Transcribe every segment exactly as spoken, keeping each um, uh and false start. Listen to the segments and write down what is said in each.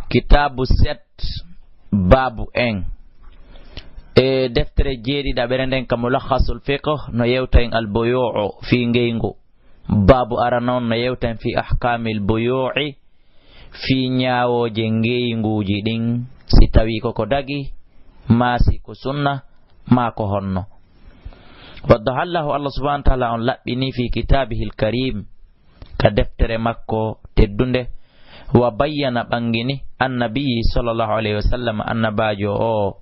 Kitaabu sept, baabu un. E deftere jeeɗiɗaɓere nden ka Mulakhasul Fiqh no yewta en al buyu'u fii ngeyngu. Baabu arano on no yewta en fii ahkaamil buyu'i, fii ñaawooje ngeynguuji ɗin, si tawii ko ko dagi, maa si ko sunna, maa ko honno. Wa dahallahu, Allah subhanahu wa ta'ala on laɓɓini fii kitaabihil kariim, ka deftere makko teddunde, wa bayyana ɓangini annabi sallallahu alayhi wa sallam, annabaajo o,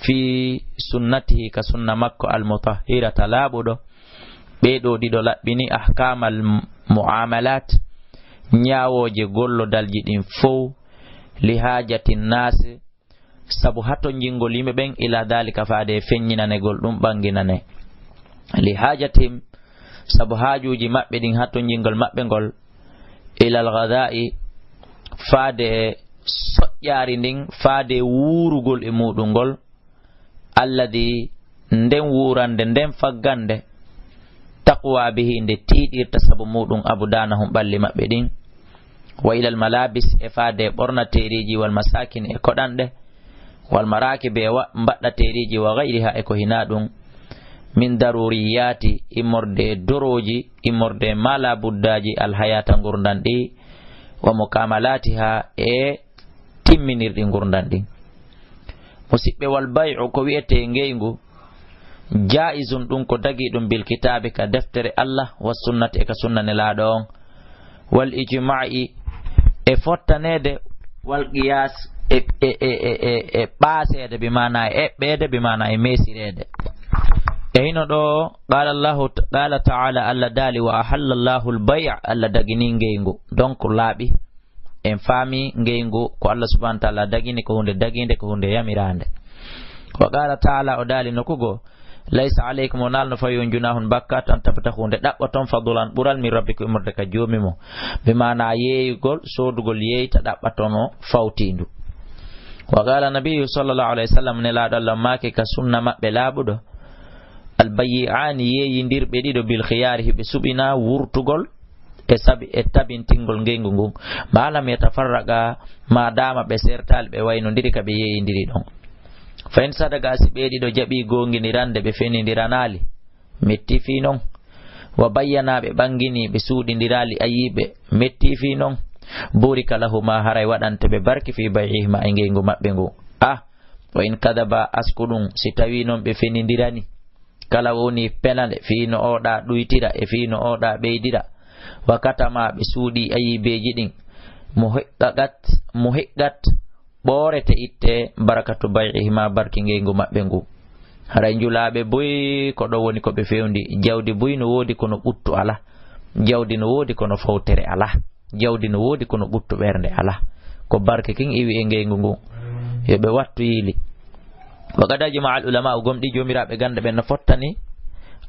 fii sunnatihi, ka sunna makko, al mutahhirata, laaɓuɗo. Ɓee ɗoo ɗiɗo laɓɓini ahkaamal mu'amalat, ñaawooje gollodalji ɗin fow, li haajati naas, sabu hatonjingol yimɓe ɓen, ila daalika, faade e feññinanegol ɗum, ɓanginane. Li haajatihim, sabu haajuuji maɓɓe ɗin, hatonjingol maɓɓe ngol, ilal ghadaa'i, faade e soƴƴaari ndin, faade e wuurugol e muuɗum ngol, alladi, nden wuurande, nden faggande, taqwa bihi, nde tiiɗirta sabu muuɗum, abdaanahum, ɓalli maɓɓe ɗin, wa ilal malabis, e faade e ɓornateeriiji, wal masakin, e koɗanɗe, wal marakib, e wa-, mbaɗɗateeriiji, wa gayriha, e ko hinaa ɗum, min daruriyaati, immorde e dorooji, immorde e mala buddaaji, al hayata, ngurndan ɗi, wa mukamalatiha, e timminirɗi ngurndan ɗin. Musiɓɓe, wal bay'u, ko wi'etee ngeyngu, jaa'izun, ɗum ko dagii ɗum, bil kitaabi, ka deftere Allah, wa sunnati, e ka sunna Nelaaɗo on, wal ijma'i, e fottaneede, wal qiyas, e, e, e ɓaaseede, bi maana e eɓɓeede, bi maana e meesireede. E hino ɗo, qala Allahu, qala ta'ala, Allah daali, wa ahalla Allahu al-bay'a, Allah dagini ngeyngu, donc laaɓi. En faami ngeyngu ko Allah subhanahu wa ta'ala dagini, ko huunde dagiinde, ko huunde yamiraande. Wa qala ta'ala, o daali nokku goo, laysa alaykum, wonaa no fawi on, junahun, bakkaatu, an tabtahu, nde ɗaɓɓoton, fadlan, ɓural, min rabbikum, immorde ka Joomi mon. Bi maana yeeyugol, soodugol yeeyta, ɗaɓɓatono fawtiindu. Wa qala nabiyyu sallallahu alayhi wa sallam, Nelaaɗo Allah maaki ka sunna maɓɓe laaɓuɗo, al bayyi'aani, yeeyindirɓe ɗiɗo, bil khiyaari, hiɓe suɓinaa wurtugol, e sabi, e tabintingol ngeyngu ngun. Ma lam yatafarraqa, ma dama ɓe sertaali, ɓe waynondiri ka ɓe yeeyindiri ɗon. Fa in sadaqa, si ɓee ɗiɗo jaɓii goongindirande, ɓe fenindiranaali, metti fii non. Wa bayyana, ɓe ɓanginii, ɓe suuɗindiraali ayiiɓe, metti fii non. Burika lahuma, haray waɗante ɓe barki, fii bay'ihima, e ngeyngu maɓɓe ngu. Ah, wa in kadaba, asku ɗum, si tawii non ɓe fenindirani, kala woni penale fii no oɗa ɗuytira e fii no oɗa ɓeydira. Wa katama, ɓe suuɗi ayibeeji ɗin. Muhiqqat, muhiqqat, ɓoorete itte, barakatu bay'ihima, barki ngeyngu maɓɓe ngu. Haray njulaaɓe buy ko ɗo woni ko ɓe fewndi. Jawdi buy no woodi kono ɓuttu ala. Jawdi no woodi kono fowtere ala. Jawdi no woodi kono ɓuttu ɓernde ala. Ko barke kin iwi e ngeyngu ngu. Yo ɓe wattu yiili. Wa qad ajma'a al ulama, gomɗii joomiraaɓe gannde ɓen no fottani,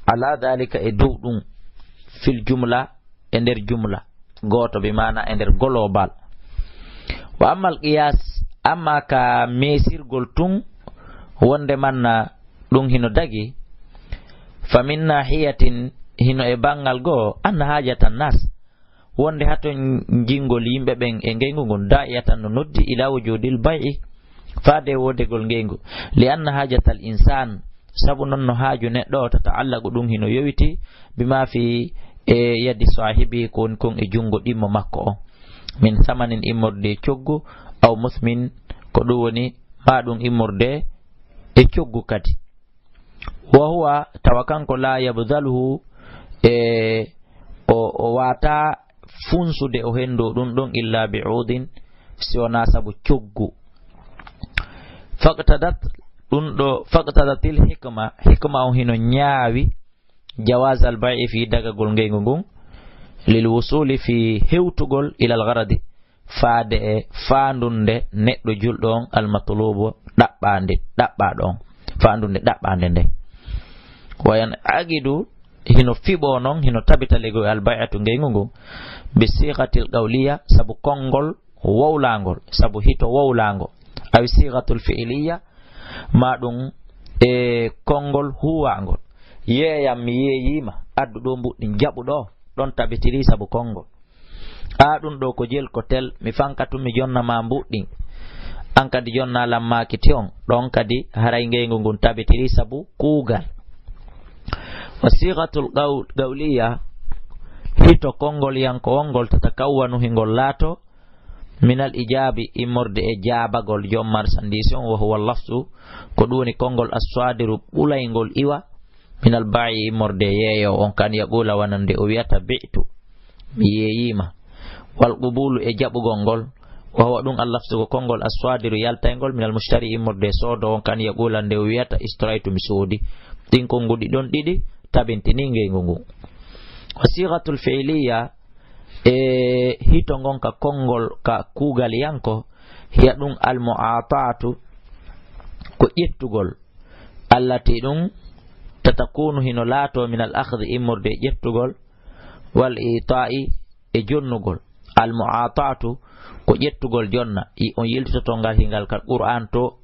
ala dhalika, e dow ɗum, fil jumla, e nder jumla gooto, bi maana e nder global. Wa ammal qiyas, amma ka meesirgol tun, wonde manna ɗum hino dagi, fa min nahiyatin, hino e banngal goo, anna hajatan nas, wonde haton jingol yimɓe ɓen e ngeyngu ngun, da'iyatan, no noddi, ila wujudil bay'i, faade e woodegol ngeyngu, li anna hajatal insan, sabu non no haaju neɗɗo o tata'allaqu, ɗum hino yowiti, bima fi, e yadi sahibi, ko woni kon e junngo ɗimmo makko o, min samanin, immorde e coggu, aw musmin, ko ɗum woni, maa ɗum immorde e coggu kadi. Wa huwa, tawa kanko, la yabdhaluhu, e o, o wata funsude, o hendo ɗum ɗon, illa bi udin, si wona sabu coggu. Faqtadat, ɗum ɗo, faqtadatil hikma, hikma on hino ñaawi, jawaz al bay'i, fi dagagol ngeyngu ngun, lil wusuli, fi hewtugol, ilal gharadi, faade e faandunde neɗɗo julɗo on, al matlubu, ɗaɓɓaande, ɗaɓɓaaɗo on, faandunde ɗaɓɓaande nden. Wa yan aqidu, hino fiɓoo non, hino tabita lego e al bay'atu, ngeyngu ngu, bi siqatil qawliya, sabu konngol wowlaangol, sabu hito wowlaango, aw siqatul fi'liya, ma ɗum e konngol huuwaangol. Yeeyam, mi yeeyiima, addu ɗo mbuɗɗin, jaɓu ɗo, ɗon tabitiri sabu konngol. A ɗum ɗo ko jel, ko tel, mi fanka tun, mi jonna ma mbuɗɗin. an kadi jonnaa lan maaki ti on, ɗon kadi haray ngeygu ngun tabitiri sabu kuugal. Wa sigatul qawl-, qawliya, hito konngol yankowol ngol tatakawwanu hingol laato, minal ijaabi immorde e jaabagol joom marsandiisi on, wa huwa lafsu, ko ɗum woni konngol aswadiru ɓulayngol iwa, minal baa'i immorde e yeeyoowo on, kan yaqula wonande o wiyata bi'tu, mi yeeyiima. Wal qubulu e jaɓugol ngol, wa huwa ɗum al lafsu ko konngol aswadiru yaltayngol minal mushtari immorde e soodoowo on, kan yaqula nde o wiyata istaraytu mi soodi. Ɗin konnguɗi ɗon ɗiɗi tabintini ngeygu ngun. Wa sigatul fi'liya, e hito ngon ka konngol ka kuugal yanko, hiya ɗum al mu'ataatu ko ƴettugol, allati ɗum tatakunu hino laato minal akhdi immorde e ƴettugol, wal ita'i e jonnugol. Al mu'ataatu ko ƴettugol jonna, i on yiltoto ngal hingal ka Qur'an to,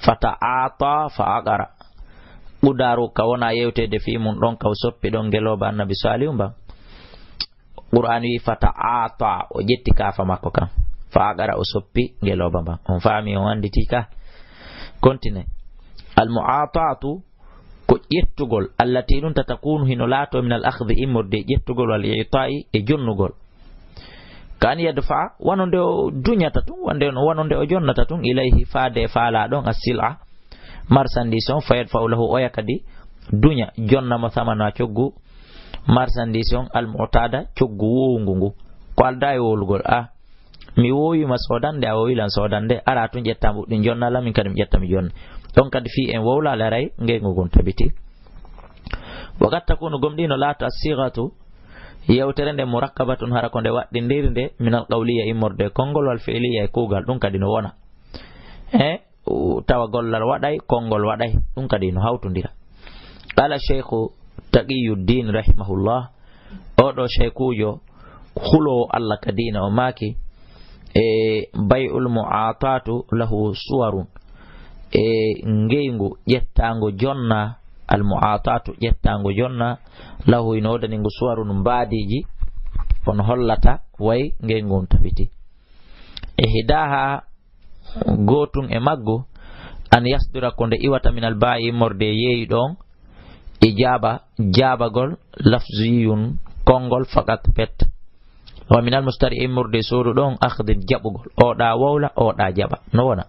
fata ata fa aqara. Ɓudaaru ka wona yewteede fii mun ɗon, ka o soppi ɗon ngelooba annabi Salihu mban. Qur'an wi fata ata, o ƴetti kaafa makko kan. Fa aqara, o soppi ngelooba mban. On faami, on annditi ka? Continue. Al mu'ataatu ko ƴettugol, allati ɗum tatakunu hino laato minal akhdi immorde e ƴettugol, wal ita'i e jonnugol. Kan yadfa, wano nde o duñata tun, wande no, wano nde o jonnata tun, ilayhi faade e faalaa ɗon, as sil'a, marsandiisi on, fa yadfa'u lahu, oya kadi duña, jonna mo samana coggu marsandiisi on, al mu'tada, coggu woowungu ngu. Ko aldaa e wowlugol, a, mi woowi ma soodande, a woowi lan soodande, ara tun ƴetta mbuɗɗin jonna lan, min kadi mi ƴetta mi jonna. Ɗon kadi fii en wowlaali haray ngeygu ngun tabiti. Wa qad takunu, gomɗii no laato, as sigatu, yewtere nde, murakkabatun, hara ko nde waɗɗindirnde, minal qawliya, immorde e konngol, wal fi'liya e kuugal, ɗum kadi no wona. E tawa gollal waɗay, konngol waɗay, ɗum kadi no hawtondira. Qala Sheikhu Taqiyuddin rahimahullah, oɗo sheikuujo huloowo Allah ka diina, o maaki, e bay'ul mu'atatu lahu suwarun, e ngeygu ƴettaango jonna, al mu'atatu ƴettaango jonna, lahu ino woodani ngu suwarun mbaadiiji, kono hollata way ngeygu on tabiti. E hidaha gootun e maggu, an yasdura ko nde iwata minal baa'i immorde e yeeyi ɗon, ijaba, jaabagol, lafziyun, konngol, faqat pet. Wa minal mustari immorde e soodu ɗon, akhdin jaɓugol. Oɗa wowla, oɗa jaɓa. No wona.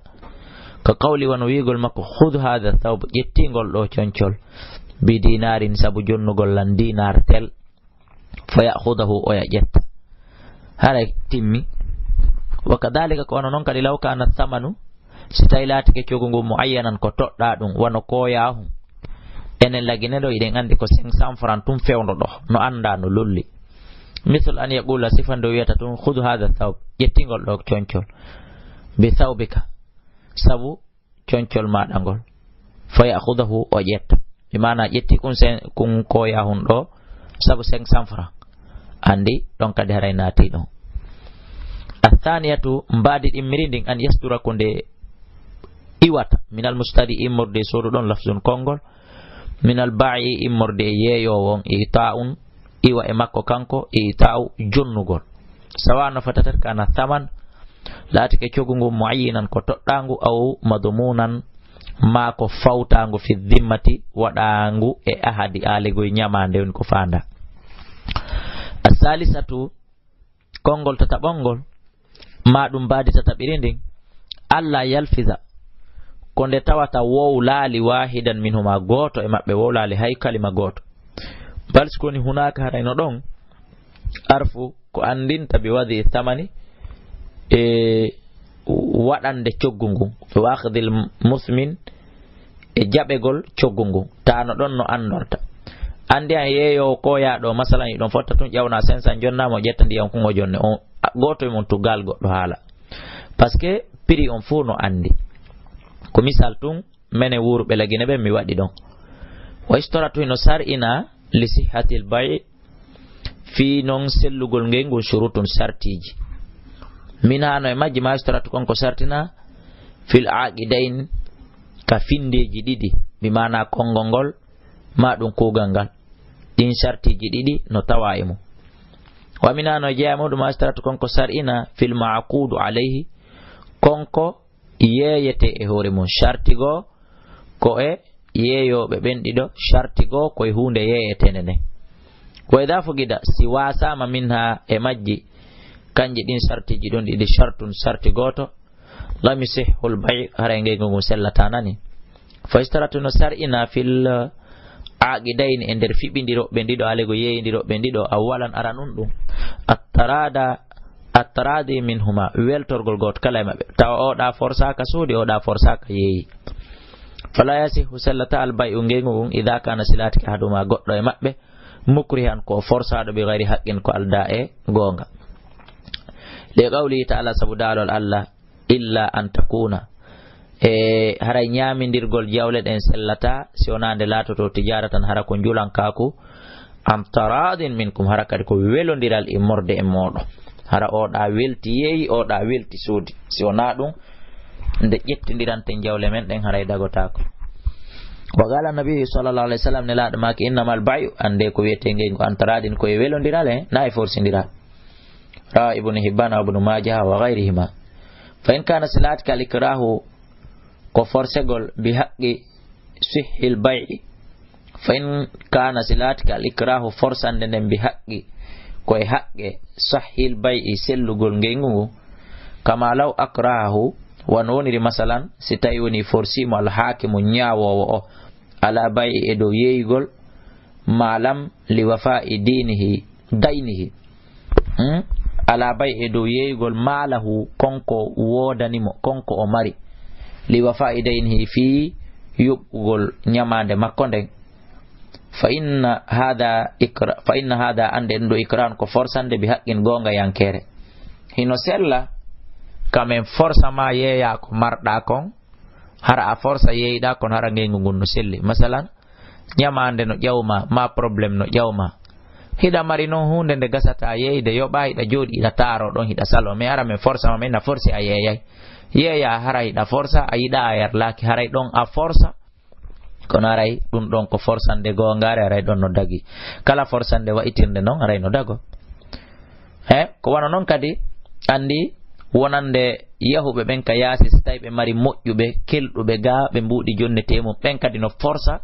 Ka qawli wano wiigol makko, khudh hadha thawb, ƴettingol ɗo concol. Bi dinarin, sabu jonnugol lan dinar tel. Fa ya'khudahu, oya ƴetta. Haray timmi. Wa kadhalika, ko ono non kadi, law kana thamanu, si tawi laatike coggu ngu muayyanan ko toɗɗa ɗum, wano koyahun. Enen Lagine ɗo, iɗen andi ko cinq cents francs tun fewndo ɗo, no anda no lolli. Misal an yaqula, sifa nde wiyata tun, khudh hadha thawb, ƴettingol ɗo concol. Bi thawbika, sabu concol maɗa ngol. Fa ya'khudahu, o ƴetta. Bi maana ƴetti kun sen, kun koyahun ɗo, sabu cinq cents francs. Andi, ɗon kadi haray naati ɗon. Athaniyatu, mbaadi ɗimmiri ndin, an yasdura ko nde iwata, minal mustari immorde e soodu ɗon, lafzun konngol, minal baa'i immorde e yeeyoowo on, ita'un, iwa e makko kanko, ita'u jonnugol. Sawa no fatatat kana thaman, laatike coggu ngu muayyinan ko toɗɗaangu, aw madmunan, maa ko fawtaangu fi dhimmati, waɗaangu e ahadi aaligoy ñamaande woni ko faanda. As-salisatu, konngol tataɓongol, maa ɗum mbaadi tataɓiri ndin, alla yalfiza, ko nde tawata wowlaali wahidan minhuma, gooto e maɓɓe wowlaali hay kalima gooto. Bal si ko woni hunaka harayno ɗon, arfu ko anndinta bi wadi thamani e waɗande coggu ngun, wa akhdil musmin e jaɓegol coggu ngun, ta no ɗon no anndorta. Anndi an yeeyoowo koyaaɗo, masalan, iɗon fotta tun ƴawna cinq cents jonna mo ƴetta ndiyan kun o jonne. On, a, gooto e mon tu gal goɗɗo haala. Parce que prix on fuu no anndi. Ko misal tun, menen wuuruɓe Lagine ɓen mi waɗi ɗon. Wa ishtaratu hino sar'ina li sihhatil bay' fii non sellugol ngey ngun shurutun sartiiji. Min hano e majji ma ishtaratu kon ko sartina fil aqidayn ka findeeji ɗiɗi, bi maana konngol ngol ma ɗum kuugal ngal. Ɗin sartiiji ɗiɗi no tawa e mum. Wa min hano e jeya muɗum ma ishtaratu kon ko sar'ina fil ma'qudu alayhi, kon ko yeeyete e hoore mum. Sarti goo ko e yeeyooɓe ɓen ɗiɗo, sarti goo ko e huunde yeeyeteende nden. Wa idaa fugida, si waasaama minha, e majji, kanji ɗin sartiiji ɗon ɗiɗi, shartun, sarti gooto, lam yusihhul bay', haray ngeygu ngun sellataa nani. Fa yushtaratu, no sar'inaa, fil aaqidayni, e nder fiɓindirooɓe ɓen ɗiɗo, alego yeeyindirooɓe ɓen ɗiɗo, awwalan, aranun ɗum, attarada, attaradi minhuma, weltorgol gooto kala e maɓɓe. Tawa oo ɗaa forsaaka soodi, oo ɗaa forsaaka yeeyi. Fala yasihhu, sellataa, al bay'u, ngeygu ngun, idaa kaana, si laatike, ahaduhuma, goɗɗo e maɓɓe, mukrihan, ko forsaaɗo, bi gayri haqqin, ko aldaa e goonga. Li qawlihi ta'ala, sabu daalol Allah, illa an takuna. E haray ñaamindirgol jawle ɗen sellataa, si wonaa nde laatoto tijaaratan, hara ko njulankaaku, an taradin minkum, hara kadi ko welondiral immorde e mooɗon. Hara oo ɗaa welti yeeyi, oo ɗaa welti soodi. Si wonaa ɗum, nde ƴettindiranten jawle men ɗen, haray dagotaako. Wa qala Nabi sallallahu alayhi wa sallam, Nelaaɗo maaki, innamal bay'u, annde ko wiyetee ngeygu, an taradin, ko e welondiral, e naa e forsindiral. Rawa Ibnu Hibbaan wa Ibnu Maaja wa gayrihima. Fa in kaana, si laatike, al ikraahu, ko forsegol, bi haqqi sihhil bay'i. Fa in kaana, si laatike, al ikraahu, forsande nden, bi haqqi, ko e haqqe, sahhil bay'i, sellugol ngeygu ngu, kama law akrahahu, wano woniri, masalan, si tawi woni forsiimo al haakimu, ñaawoowo o, ala bay'i, e dow yeeyugol, ma lam li wafa'i dinihi, daynihi. Hmm? Ala bay'i, e dow yeeyugol, ma lahu, konko woodani mo, konko o mari, li wafa'i daynihi, fii yuɓɓugol ñamaande makko nden. Fa inna hada ikra-, fa inna hada, annde ɗum ɗo ikrahun ko forsande, bi haqqin, goongayankeere. Hino sella, ka men forsa ma yeeya ko marɗaa kon, hara a forsa yeeyɗaa kon, hara ngeygu ngun no selli. Masalan, ñamaande no ƴawma, ma problème no ƴawma. Hiɗa mari non huunde nde gasataa yeeyde, yoɓaa, hiɗa jooɗi, hiɗa taaroo ɗon, hiɗa saloo. Mais hara men forsa ma, men na forsi a yeeyay. Yeeya, hara hiɗa forsa, a yiɗaa, a yarlaaki, haray ɗon a forsa. Kono haray ɗum ɗon ko forsande goongaare, haray ɗon no dagi. Kala forsande wa'itirnde non, haray no dago. He, ko wano non kadi, anndi wonande yahuɓe ɓen ka yaasi, si tawi ɓe mari moƴƴuɓe, kelɗuɓe gaa, ɓe mbuuɗi jonnetee mum, ɓen kadi no forsa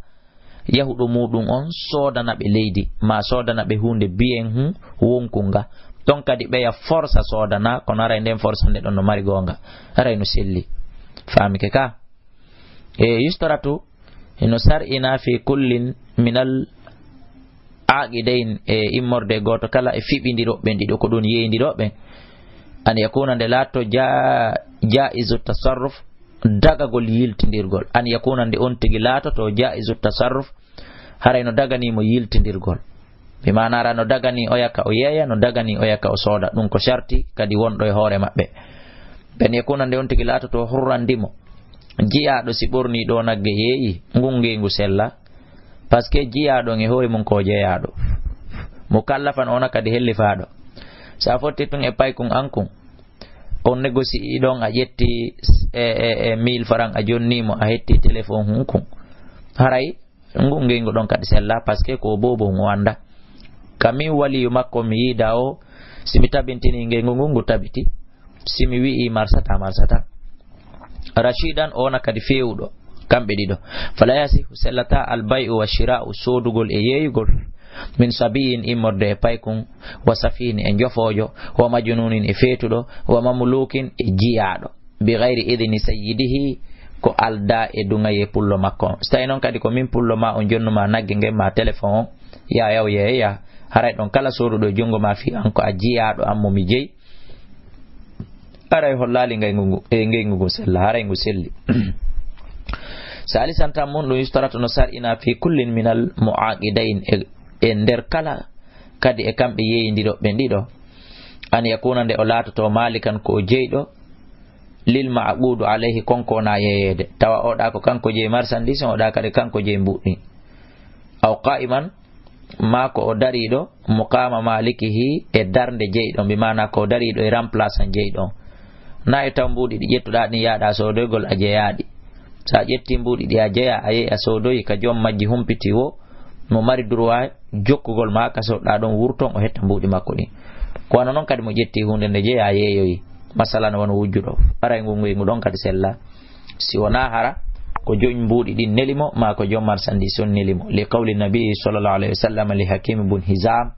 yahuɗo muuɗum on soodana ɓe leydi, maa soodana ɓe huunde biyen hun wonkun nga. Ɗon kadi ɓeya forsa soodana, kono haray nden forsande ɗon no mari goonga, haray no selli. Faamike ka? E yustaratu, hino sar'ina fi kullin minal aaqidayn, e immorde gooto kala e fiɓindirooɓe ɓen ɗiɗo, ko ɗum yeeyindirooɓe ɓen, an yakuna, nde laatto, ja-, jaizu tasarruf, dagagol yiltindirgol, an yakuna, nde on tigi laatoto, jaizu tasarruf, haray no daganii mo yiltindirgol. Bi maana hara no daganii oya ka o yeeya, no daganii oya ka o sooda. Ɗum ko sharti kadi wonɗo e hoore maɓɓe. Ben yakuna, nde on tigi laatoto, hurran, ndimo. Jiyaaɗo si ɓornii ɗoo nagge yeeyi, ngun ngeygu sella. Parce que jiyaaɗo on e hoore mum ko jeyaaɗo. Mo kallafan ona kadi hellifaaɗo. Sa fotti tun e paykun an kun, on négocier ɗon, a ƴetti e, e, e mille francs, a jonni mo, a hetti téléphone hun kun. Haray ngu ngeygu ɗon kadi sella, parce que ko boobo ngu annda. Ka min waliyu makko mi yiida o, si mi tabintini ngeygu ngu, ngu tabiti. Si mi wi'i marsata, marsata. Rashidan, ona kadi feewuɗo, kamɓe ɗiɗo. Fala yasihu, sellata, al bay'u wa shira'u, soodugol e yeeyugol, min sabiyin, immorde e paykun, wa safihin, e njofoojo, wa majnunin, e feetuɗo, wa mamlukin, e jiyaaɗo. Bi gayri idni sayyidihi, ko aldaa e duŋayee pullo makko on. So tawi non kadi ko min pullo ma on, jonnuma nagge ngen ma téléphone on, ya yaw yeeya, haray ɗon kala sooduɗo e junngo ma fii an ko a jiyaaɗo an mo mi jeyi, haray hollaali ngeygu ngu, e ngeygu ngu sella, haray ngu selli. Salisan, tammun ɗum, yustaratu, no sar'ina, fi kullin minal mu'aqidayn, e, e nder kala kadi e kamɓe yeeyindirooɓe ɓen ɗiɗo, an yakuna, nde o laatoto, malikan, ko o jeyɗo, lil ma'qudu alayhi, konko wona yeeyeede. Tawa oɗa ko kanko jeyi marchandise, oɗa kadi kanko jeyi mbuuɗi. Aw qa'iman, maa ko o dariiɗo, muqama malikihi, e darnde jeyɗo, bi maana ko o dariiɗo e remplaçant jeyɗo. Na e taw mbuuɗi ɗi ƴettuɗa ɗin yaaɗa soodoygol, a jeyaaɗi. Sa ƴetti mbuuɗi ɗi a jeya, a yehi a soodoyi ka joom majji humpiti wo, mo mari droit jokkugol ma ka soɗɗa ɗon wurton o hetta mbuuɗi makko ɗin. Ko wano non kadi mo ƴetti huunde nde jeya yeeyoyi. Masalan, wano wujjuɗo. Aray ngu, ngu, ngu ɗon kadi sella. Si wonaa hara, ko joñ mbuuɗi ɗin neli mo, maa ko joñ marsandiis on neli mo. Li qawli nabi sallallahu alayhi wa sallam li Hakim bun Hizam.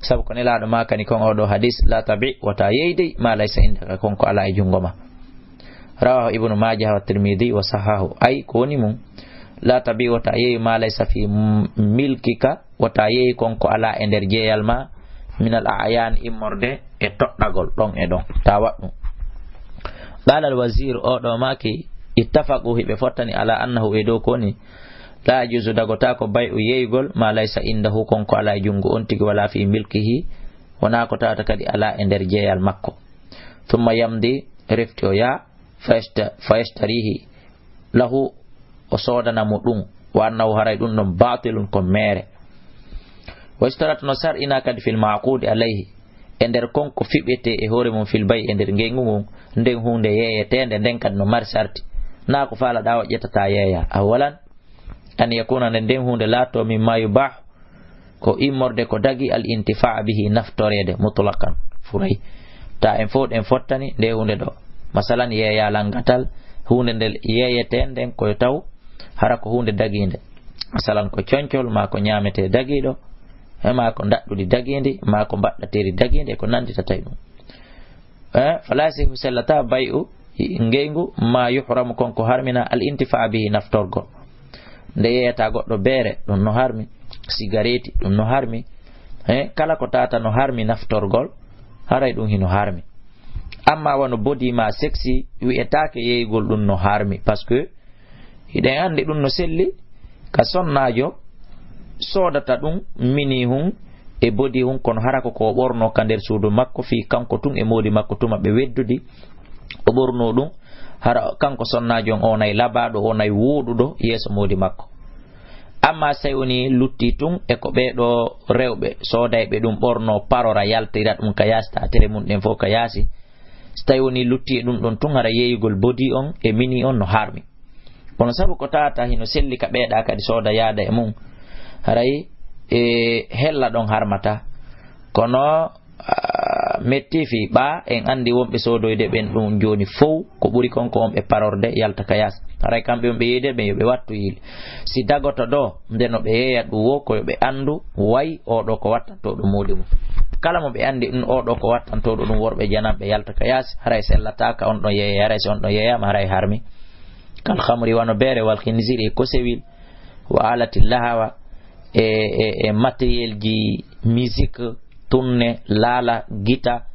Sabu ko Nelaaɗo maakani kon oo ɗoo hadis, "La tabi', wota yeey dey, ma laysa indaka, kon ko alaa e junngo ma." Rawahu Ibnu Majah wa Tirmidhi wa sahahu. Ay, ko woni mum, "La tabi', wota yeey ma laysa fi m-, milkika, wota yeey kon ko alaa e nder jeeyal ma, minal a'yan, immorde e toɗɗagol ɗon e ɗon, ta waɗ ɗum." Qala al wazir, oo ɗoo maaki, "Ittafaqu, hiɓe fottani, ala annahu, e dow ko woni, la yajuzu, dagotaako, bay'u, yeeygol, ma laysa indahu, kon ko alaa e junngo on tigi, wala fi milkihi, wonaa ko tawata kadi alaa e nder jeeyal makko." Thumma yamdi, refti o yaha, fayashta-, fayashtarihi lahu, o soodana mo ɗum, wa annahu, haray ɗum ɗon, batilun, ko meere. Wa ishtarat, no sar'ina kadi, fil ma'qudi alayhi, e nder kon ko fiɓetee e hoore mum, fil bay', e nder ngeyngu ngun, nden huunde yeeyeteende, nden kadi no mari sarti. Naa ko faalaɗaa o ƴettataa yeeya. Awalan, an yakuna, nde nden huunde laatoo, mimma yubah, ko immorde ko dagi, al intifa'a bihi, naftoreede mutlaqan, furay. Ta en fof ɗen fottani nde huunde ɗo. Masalan, yeeya lanngatal, huunde nde yeeyeten nden ko yo taw hara ko huunde dagiinde. Masalan, ko concol, maa ko ñaametee dagiiɗo, e maa ko ndaɗɗudi dagiindi, maa ko mbaɗɗateri dagiindi, e ko nannditata e ɗum. Eh, fala yasihu, sellataa, bay'u, ngeyngu, ma yuhramu, kon ko harmina, al intifa bihi, naftorgol. Nde yeeyata goɗɗo beere, ɗum no harmi. Sigareeti, ɗum no harmi. Eh, kala ko tata no harmi naftorgol, haray ɗum hino harmi. Amma wano body ma sexy, wi'etaake yeeygol ɗum no harmi. Parce que hiɗen anndi ɗum no selli ka sonnaajo soodata ɗum mini hun e bodi hun, kono hara ko ko ɓorno ka nder suudu makko, fii kanko tun e moodi makko tuma ɓe weddudi, o ɓorno ɗum, hara kanko sonnaajo on, o nay labaaɗo, o nay wooɗuɗo yeeso moodi makko. Amma si tawi woni lutti tun e ko ɓee ɗo rewɓe soodayɓe ɗum ɓorno, parora, yaltira ɗum ka yaasi, ta tere mum ɗen fof ka yaasi, si tawi woni lutti e ɗum ɗon tun, hara yeeyugol bodi on e mini on no harmi. Kono sabu ko tata hino selli ka ɓeeɗa kadi sooda yaada e mum, haray e hella ɗon harmata. Kono, ah, metti fii ɓaa en anndi wonɓe soodoyde ɓen ɗum jooni fow, ko ɓuri kon ko on ɓe parorde yalta ka yaasi. Haray kamɓe on ɓe yeeyde ɓen yo ɓe wattu yiili. Si dagoto ɗo, nde no ɓe yeeya ɗum wo, ko yo ɓe anndu, way oo ɗoo ko wattantoo ɗum moodi mum. Kala mo ɓe anndi ɗum, oo ɗoo ko wattantoo ɗum worɓe jananɓe yalta ka yaasi, haray sellataa ka on ɗon yeeya, haray si on ɗon yeeyaama, haray harmi. Kal khamri, wano beere, wal khinziri, e kosewil, wa alati lahawa, e, e, e matériel ji musique, tunne, laala, gita,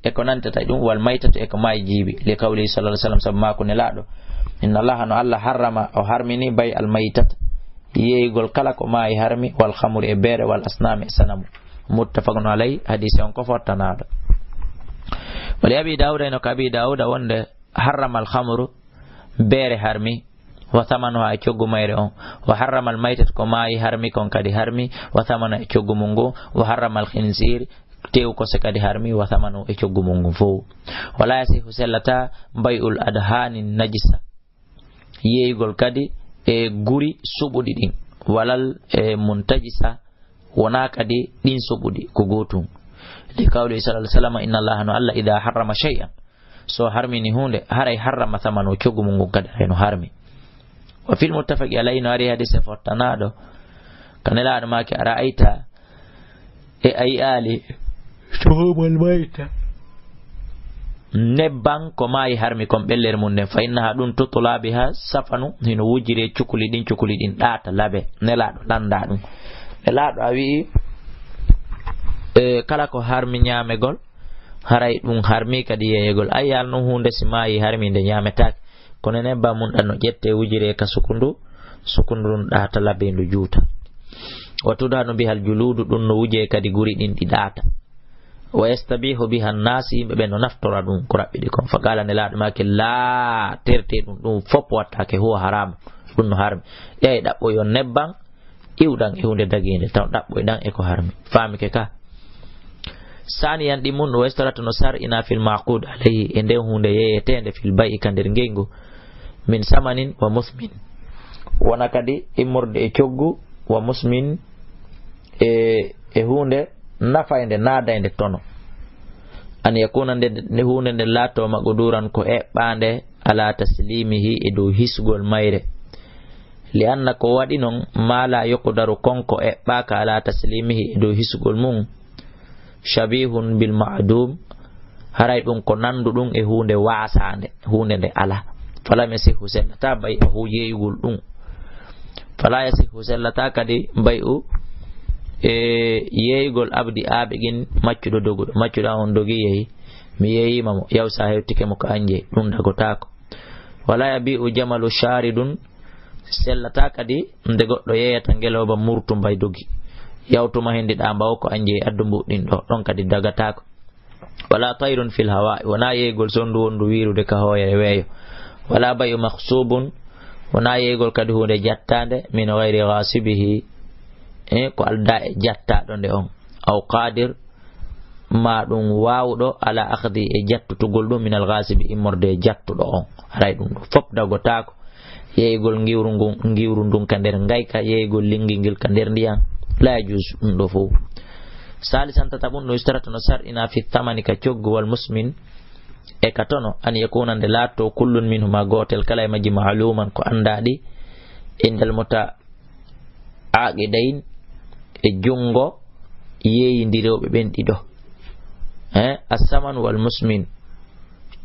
e ko nantata ɗum, wal maytatu, e ko maayi jiibi. Li qawlihi sallallahu alaihi wasallam, sabu maaku Nelaaɗo, "Inna Allaha, no Allah, harrama, o harmini, bay al maytata, yeeyugol kala ko maayi harmi, wal khamri, e beere, wal asnami, e sanamu." Muttafaqun alayhi, hadisi on ko fottanaaɗo. Wa li Abi Dawuda, ino ko Abi Dawuda wonde, harrama al khamru, beere harmi, wa thamanuha, e coggu mayre on, wa harrama al maytat, ko maayi harmi kon kadi harmi, wa thamanuha, e coggu mum ngun, wa harrama al khinzir, teewu kose kadi harmi, wa thamanuhu, e coggu mum ngun fow. Wala yasihu, sellataa, bay'ul adhani najisa, yeeyugol kadi e guri suɓuɗi ɗin, walal e muntajisa, wonaa kadi ɗin soɓuɗi, ko gootun. Li qawlihi sallallahu alaihi wasallam, "Inna Allaha, no Allah, idha harrama shay'an, so harmini huunde, haray harrama thamanu, coggu mum ngun kadi haray no harmi." Wa fil muttafaqi alayhi, no ari hadise fottanaaɗo, ka Nelaaɗo maaki, "Ara'ayta, e a yi'aali, shuhumal mayta, nebban ko maayi harmi kon, ɓellere mum nden, fa innaha, ɗum, tutla biha safanu, hino wujjire cukuli ɗin, cukuli ɗin ɗaata, labe." Nelaaɗo lannda ɗum. Nelaaɗo a wi'i, e, kala ko harmi ñaamegol, haray ɗum harmi kadi yeeyegol. A yi'aali non huunde si maayi harmi nde ñaametaake. Kono nebban mum ɗan no ƴettee wujiree ka sukundu, sukundu ndun ɗaata labe ndu juuta. Wa tudhanu bihal juluudu, ɗum no wujee kadi guri ɗin ɗi ɗaata. Wa yastabihu biha nnaas, yimɓe ɓen no naftora ɗum ko raɓɓiɗi kon. Fa qaala, Nelaaɗo maaki, laa, tertee ɗum, ɗum fof wattaake, huwa haraamun, ɗum no harmi. Ƴay ɗaɓɓoyon nebban iwɗan e huunde dagiinde, taw ɗaɓɓoyɗan e ko harmi. Faamike ka? Saaniyan, ɗi mun, wa yustaratu, no sar'ina, fil ma'qud alayhi, e nden huunde yeeyeteende, fil bay'i, ka nder ngeyngu, min samanin wa musmin, wona kadi immorde e coggu, wa musmin, e, e huunde nafaynde, naadaynde tono. أن يكون nde, nde huunde nde laatoo مقدورا ko eɓɓaande على تسليمه e dow hisgol mayre. لأن ko waɗi noon ما لا يقدر kon ko eɓɓaaka على تسليمه e dow hisgol mum شبيه بالمعدوم, haray ɗum ko nanndu ɗum e huunde waasaande, huunde nde alaa. فلم يصح sellataa بيعه yeeyugol ɗum. فلا يصح sellataa kadi بيع e yeeyugol عبد aaɓe gin maccuɗo doguɗo. Maccuɗo on dogi yehi, mi yeeyima mo, yaw sa hewtike mo ko an jeyi, ɗum dagotaako. ولا يبيع جمل شارد sellataa kadi nde goɗɗo yeeyata ngelooba murtu mbay dogi. Yawtuma hendi ɗa mbawo ko an jeyi addu mbuɗɗin ɗo, ɗon kadi dagataako. ولا طير في الهواء, wonaa yeeygol sonndu wonndu wiirude ka hooyere weeyo. ولا بيع مغصوب, wonaa yeeygol kadi huunde jattaande, من غير غاصبه, e ko aldaa e jattaaɗo nde on. أو قادر, ma ɗum waawɗo على أخذه e jattutugol ɗum من الغاصب immorde e jattuɗo on. Haray ɗum ɗo fof dagotaako. Yeeygol ngiwru ngun, ngiwru ndun ka nder ngayka, yeeygol lingi ngil ka nder ndiyan, لا يجوز, ɗum ɗo fof. ثالثا, tataɓun, ɗum يشترط no sarɗina في الثمن ka coggu والمسمن e ka tono, أن يكون nde laatoo كل منهما gootel kala e majji معلوما ko anndaaɗi, عند المتعاقدين e junngo yeeyindirooɓe ɓen ɗiɗo. Eh, الثمن والمسمن,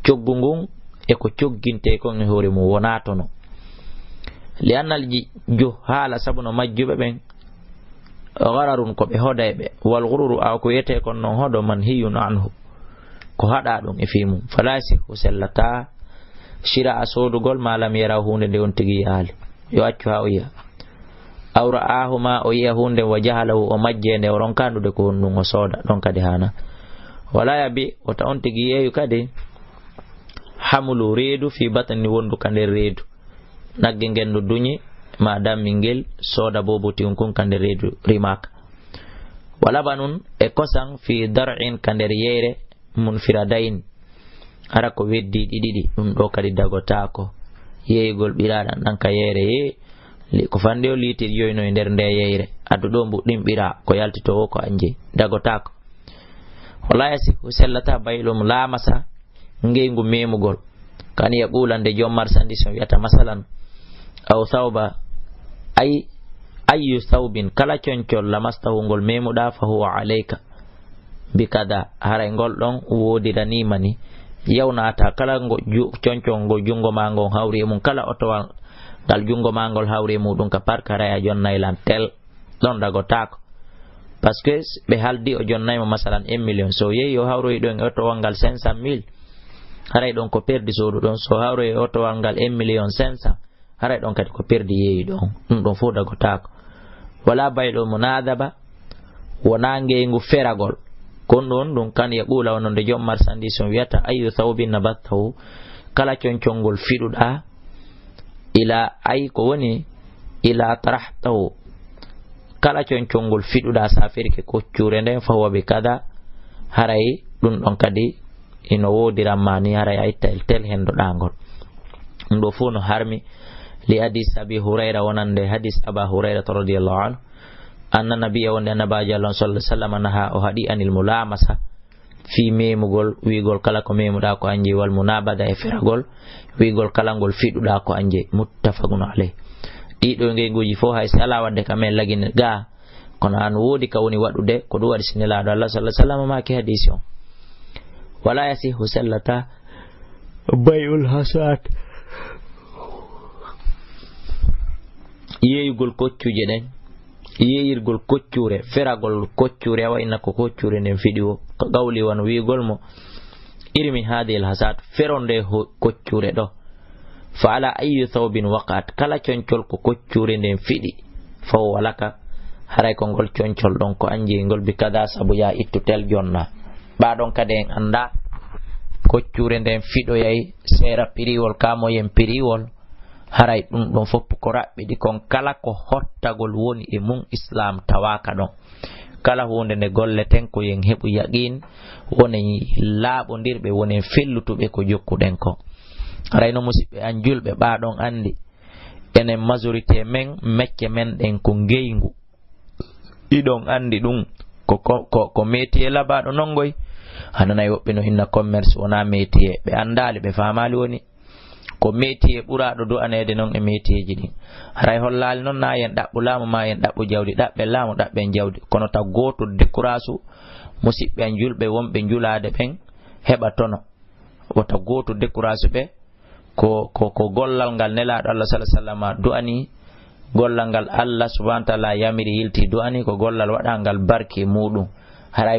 coggu ngun e ko coggintee kon e hoore mum wonaa tono. لأن الجهال, sabu no majjuɓe ɓen, غرر ko ɓe hodayɓe, والغرور, awa ko wiyetee kon non hodo, منهي عنه, ko haɗaa ɗum e fii mum. فلا يصح sellataa شراء soodugol ما لم يره huunde nde on tigi yiyaali. Yo accu haa o yiya. أو رآه ma o yiya huunde وجهله o majjee nde o ronkaandude ko honɗum o sooda, ɗon kadi haanaa. ولا يبيع, wota on tigi yeeyu kadi حمل reedu في بطن wondu ka nder reedu. Nagge ngen no duñi, ma dammi ngel, sooda boobo tiwun kun ka nder reedu rimaaka. ولبن e kosan في ضرع ka nder yeyre منفردين. Hara ko weddiiɗi ɗiɗi, ɗum ɗo kadi dagotaako. Yeeygol ɓiraaɗan ɗan ka yeyre, yee, li-, ko fande o liitir yoyno e nder nde yeyre. Addu ɗo mbuɗɗin ɓiraa, ko yaltitoo wo ko an jeyi. Dagotaako. ولا يصح sellataa بيع الملامسة, ngeyngu memugol. كأن يقول nde joom marchandise on wiyata masalan, أو ثوب, ay, أي ثوب, kala concol لمسته ngol memuɗaa فهو عليك بكذا, haray ngol ɗon woodiraniima ni. Yaw naata kala ngo ju-, concol ngo junngo ma ngon hawri e mum, kala otowal ngal junngo ma ngol hawri e muɗum ka park, haray a jonnay lan tel. Ɗon dagotaako. Parce que ɓe haldi o jonnay mo masalan un million. So yehi o hawroyi ɗon e otowal ngal cinq cent mille, haray ɗon ko perdi soodu ɗon. So hawroyi e otowal ngal un million cinq cent, haray ɗon kadi ko perdi yeeyi ɗon. Ɗum ɗon fof dagotaako. ولا بيع المناضبة, wonaa ngeyngu feragol. Kon ɗon ɗum كأن يقول wonno nde joom marchandise on wiyata, أي ثوب نبذته, kala concol ngol fiɗuɗaa, إلى, ay ko woni, إلى طرحته, kala concol ngol fiɗuɗaa sa ferike koccuure nden, فهو بكذا, haray ɗum ɗon kadi ino woodiran ma ni, haray a itta e tel hendoɗaa ngol. Ɗum ɗo fof no harmi, لحديث أبي هريرة, wonande hadis Aba Hurayrata رضي الله عنه, أن النبي, wonde Annabaajo Allah on صلى الله عليه وسلم, نهى, o haɗi, عن الملامسة, fii memugol, wi'ugol kala ko memuɗaa ko an jeyi, والمنابذة, e feragol, wi'ugol kala ngol fiɗuɗaa ko an jeyi. متفق عليه. Ɗii ɗoo ngeyguuji fof, hay si alaa waɗde ka men lagine gaa, kono an woodi ka woni waɗude, ko ɗum waɗi si Nelaaɗo Allah صلى الله عليه وسلم maaki hadiisi on. ولا يصح sellataa بيع الحصاة, yeeyugol koccuuje ɗen, yeeyirgol koccuure, feragol koccuure, awa inna ko koccuure nden fiɗi wo, ka qawli wano wi'ugol mo, ارم هذه الحصاة, fero nde ho-, koccuure ɗo. فعلى أي ثوب وقعت, kala concol ko koccuure nden fiɗi, فهو لك, haray ko ngol concol ɗon ko an jeyi ngol, بكذا, sabu yaa ittu tel jonnaa. Ɓaa ɗon kadi en anndaa koccuure nden fiɗoyay seera piriwol, kaa moyen piriwol, haray ɗum ɗon fof ko raɓɓiɗi kon, kala ko hottagol woni e mum Islaam tawaaka ɗon. Kala huunde nde golleten ko yen heɓu yaqiin, wonen laaɓondirɓe, wonen fellutuɓe ko jokkuɗen kon. Haray no musiɓɓe an julɓe, ɓaa ɗon anndi, enen majorité men, mecce men ɗen ko ngeyngu. Iɗon anndi ɗum, ko, ko, ko, ko métier labaaɗo non ngoy. A nanay woɓɓe no inna commerce wonaa métier, ɓe anndaali, ɓe faamaali woni ko métier ɓuraaɗo du'aneede noon e métierji ɗin. Haray hollaali noon na yen ɗaɓɓu laamu maa yen ɗaɓɓu jawdi, ɗaɓɓen laamu, ɗaɓɓen jawdi. Kono ta gooto dekuraasu musiɓɓe an julɓe wonɓe njulaade ɓen heɓa tono. Wota gooto dekuraasu ɓe, ko, ko, ko gollal ngal Nelaaɗo Allah sallallaahu alayhi wa sallama du'ani, gollal ngal Allah subhaanahu wa ta'aala yamiri yilti du'ani, ko gollal waɗangal barki muuɗum. Haray